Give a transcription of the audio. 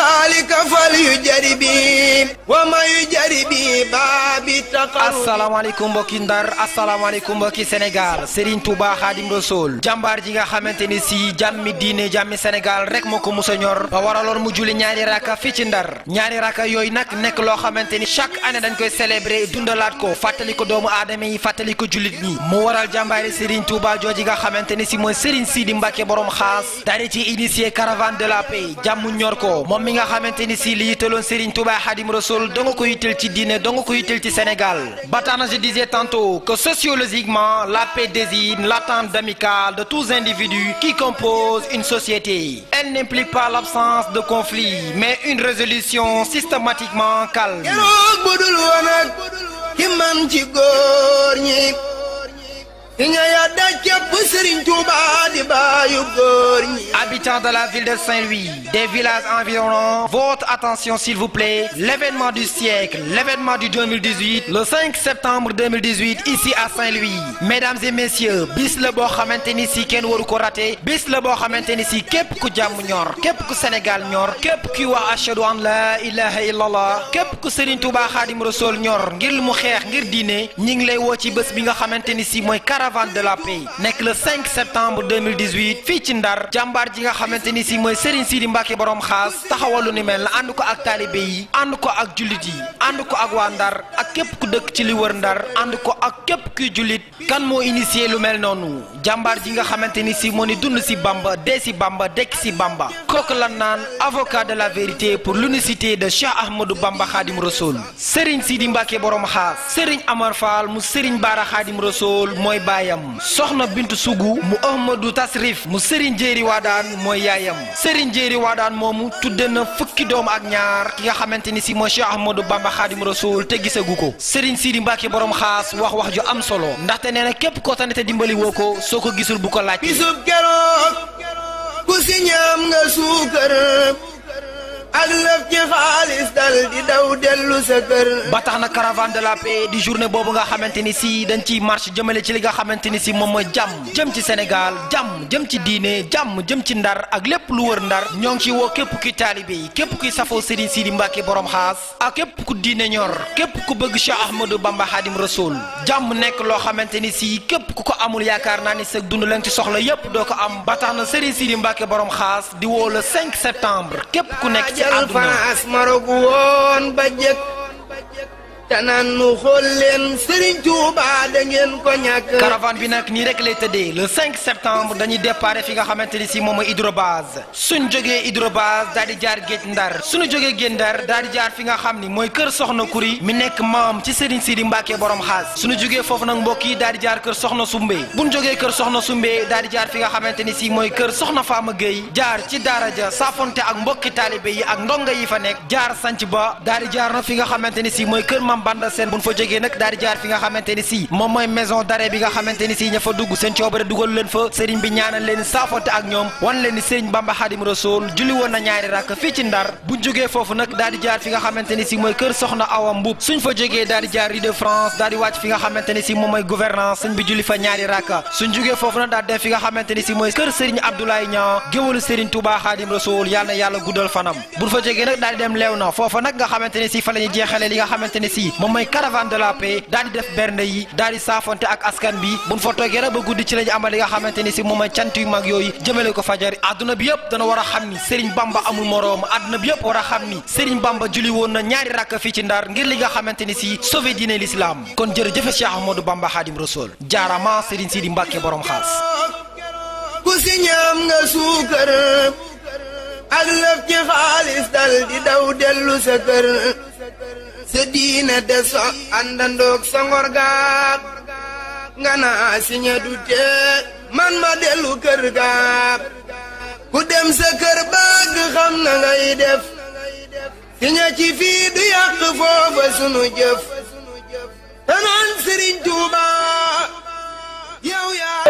ذلك فليجربي وما يجربي بابي تقرب. asalaamaaleykum mbokki Ndar asalaamaaleykum mbokki Sénégal Serigne Touba Khadim Rassoul jàmbaar ji nga xamante ni si jàmmi diine jàmmi Sénégal rek moo ko musa ñor ba waraloon mu julli ñaari raka fii ci Ndar ñaari raka yooyu nag nekk loo xamante ni chaque année dañ koy célébrer dundalaat ko fàttali ko doomu aadama yi fàttali ko jullit ñi mu waral jàmbaari Serigne Touba jooji nga xamante ni si mooy Serigne Sidi Mbacke borom xaas daal di ci initier caravane de la paix jàmm ñor ko moom mi nga xamante ni si li yitaloon Serigne Touba Khadim Rassoul danga ko yital ci diine danga ko yital ci Sénégal ba tax na je disais tantôt que sociologiquement la paix désigne l'attente amicale de tous individus qui composent une société. Elle n'implique pas l'absence de conflit mais une résolution systématiquement calme. Habitants de la ville de Saint-Louis, des villages environnants, votre attention s'il vous plaît. L'événement du siècle, l'événement du 2018, le 5 septembre 2018, ici à Saint-Louis. Mesdames et messieurs, bis la boo xamante ni si kenn waru ko raté, bis la boo xamante ni si képp ku jàmm ñor, képp ku Sénégal ñor, képp kuy wax ashhadu an la ilaha illallah, képp ku Serigne Touba Khadim Rassoul ñor ngir mu xeex ngir diine, ñi ngi lay woo ci bés bi nga xamante ni si mooy caravane de la paix nekk le 5 septembre 2018 fii ci Ndar jàmbaar ji nga xamante ni si mooy Serigne Sidi Mbacke borom xaas taxawalu ni mel ànd ko ak taalibe yi ànd ko ak jullit yi ànd ko ak waa Ndar ak képp ku dëkk ci li wër Ndar ànd ko ak képp kuy jullit kan moo initié lu mel noonu jàmbaar ji nga xamante ni si moo ni dund si Bamba dee si Bamba dekk si Bamba kooku lan naan avocat de la vérité pour l'unicité de Cheikh Ahmadou Bamba Khadim Rassoul Serigne Sidi Mbacke borom xaas Serigne Amar Fall mu Serigne Bara Khadim Rassoul mooy baayam soxna Bintu Sugu mu Ahmadou Tasrif mu Serigne Jéeri Wadaan mooy yaayam Serigne Jéeri Wadaan moomu tudde na fukki doom ak ñaar ki nga xamante ni si mooy Cheikh Ahmadou Bamba Khadim Rassoul te gisagu ko Serigne Sidi Mbacke borom xaas wax ju am solo ndaxte nee na képp koo tane te dimbali woo ko soo ko gisul bu ko laaj bisub keroog ku si ñaam nga suukar ak lëf ci xaalis dal di daw dellu sa kër. ba tax na caravane de la paix di journée boobu nga xamante ni si dañ ciy marche jëmale ci li nga xamante ni si moom mooy jàmm jëm ci Sénégal jàmm jëm ci diine jàmm jëm ci Ndar ak lépp lu wër Ndar ñoo ngi ci woo képp kuy taalibe yi képp kuy safoo Serigne Sidi Mbacke borom xaas ak képp ku diine ñor képp ku bëgg Cheikh Ahmadou Bamba Khadim Rassoul jàmm nekk loo xamante ni si képp ku ko amul yaakaar naa ni sa dund leen ci soxla yépp doo ko am ba tax na Serigne Sidi Mbacke borom xaas di woo le 5 septembre képp ku nekk ci France Maroc woon ba jëkk te naan nu xool leen Serigne Touba da ngeen ko ñàkk. caravane bi nag nii rek lay tëddee le 5 septembre dañuy départ fi nga xamante ni si moom mooy hydrobase suñ jógee hydrobase daal di jaar géej Ndar suñu jógee géej Ndar daal di jaar fi nga xam ni mooy kër Soxna Kuri mi nekk maam ci Serigne Sidi Mbacke borom xaas suñu jógee foofu nag mbokk yi daal di jaar kër Soxna Sumbe buñ jógee kër Soxna Sumbe daal di jaar fi nga xamante ni si mooy kër Soxna Fama Gueye jaar ci daara ja safonte ak mbokki taalibe yi ak ndonga yi fa nekk jaar sanc ba daal di jaar na fi nga xamante ni si mooy kër Banda Sène buñ fa jógee nag daal di jaar fi nga xamante ni si moom mooy maison d'arrêt bi nga xamante ni si ña fa dugg seen coobare dugal leen fa sëriñ bi ñaanal leen saafonte ak ñoom wan leen ni sëriñ Bamba Khadim Rassoul julli woon na ñaari rakk fii ci Ndar buñ jógee foofu nag daal di jaar fi nga xamante ni si mooy kër Soxna Awa Mbub suñ fa jógee daal di jaar Rue de France daal di wàcc fi nga xamante ni si moom mooy gouvernance sëñ bi julli fa ñaari rakk suñ jógee foofu nag daal di dem fi nga xamante ni si mooy kër sëriñ Abdoulaye Niang géwalu sëriñ Touba Khadim Rassoul yàlla na yàlla guddal fanam buñ fa jógee nag daal di dem Léona foofa nag nga xamante ni si fa la ñu jeexalee li nga xamante ni si moom mooy caravane de la paix daal di def bernde yi daal di saafonte ak askan bi buñ fa toogee rek ba guddi ci lañu amal li nga xamante ni si moom mooy cant yu mag yooyu jëmale ko fajar adduna bi yëpp dana war a xam ni Serigne Bamba amul moroom adduna bi yëpp war a xam ni Serigne Bamba julli woon na ñaari rakk fii ci Ndar ngir li nga xamante ni si sauver diine l'islam kon jërëjëf Cheikh Ahmadou Bamba Khadim Rassoul jaarama Serigne Sidi Mbacke borom xaas ku si ñaam nga suukar ak lëf ci xaalis dal di daw dellu sa kër sa diine de so àndandoog sa ngor gaab nga naa si ña du tee man ma dellu kër gaab ku dem sa kër baag xam na ngay def si ña ci fii du yàq foofa sunu jëf te naan Serigne Touba yow yaa